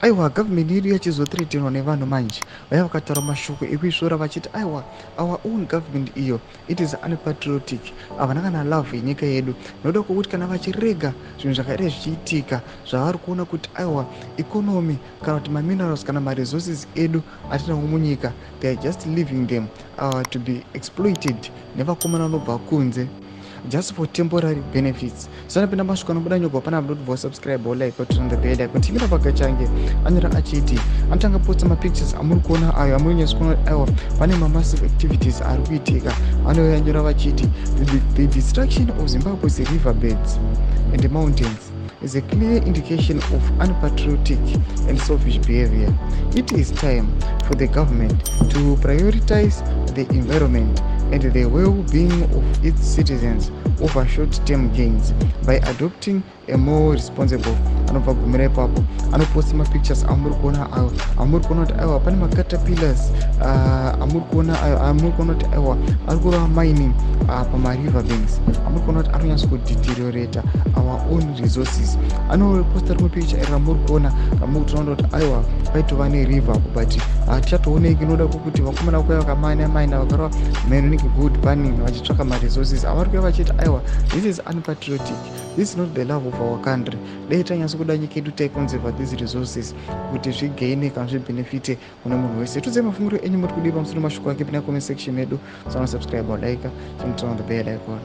Aiwa, government yedu yachizothreatenwa nevanhu manje. Vaya vakataura mashoko ekuisvora vachiti aiwa, our own government iyo, it is unpatriotic, havana kana love yenyika yedu, nokuda kwokuti kana vachirega zvinhu zvakadai zvichiitika, zvavari kuona kuti aiwa, economy kana kuti maminerals kana maresources edu atinawo munyika, they are just leaving them to be exploited nevakomana vanobva kunze just for temporary benefits. Sanapinda mashoko anobuda nyogwa pana munotibva subscribe or like, turn the bell icon. Timira Pagachange anyora achiti, anotanga posta mapictures amuri kuona ayo, amuri nyatso kuona kuti aiwa, pane mamassive activities ari kuitika. Anoyanyora vachiti, "The destruction of Zimbabwe's river beds and mountains is a clear indication of unpatriotic and selfish behavior. It is time for the government to prioritize the environment and the well-being of its citizens over short-term gains by adopting a more responsible." Anobva gumira ipapo, anoposta mapictures amuri kuona ayo, amuri kuona kuti aiwa, pane macaterpillars amuri kuona ayo, amuri kuona kuti aiwa, ari kurova mining pamariver banks, amuri kuona kuti anonyatso kudeteriorata our own resources. Anoposta rimwe picture iri ramuri kuona, ramuri kutoona kuti aiwa, paitova neriver apo, but hatichatooneki noda kwokuti vakomana kuya vakamaina maina, vakarova mheno nenge gold panning vachitsvaka maresources avari kuya vachiti aiwa, this is unpatriotic, this is not the love of our country. Dai tanyatso kuda nyika yedu, taiconserva these resources kuti zvigaine kana zvibenefite kune munhu wese. Tudzai mafungiro enyu, muri kudii pamusoro mashoko ake? Pina comment section medu. Sanosubscribe, like, turn on the bell icon.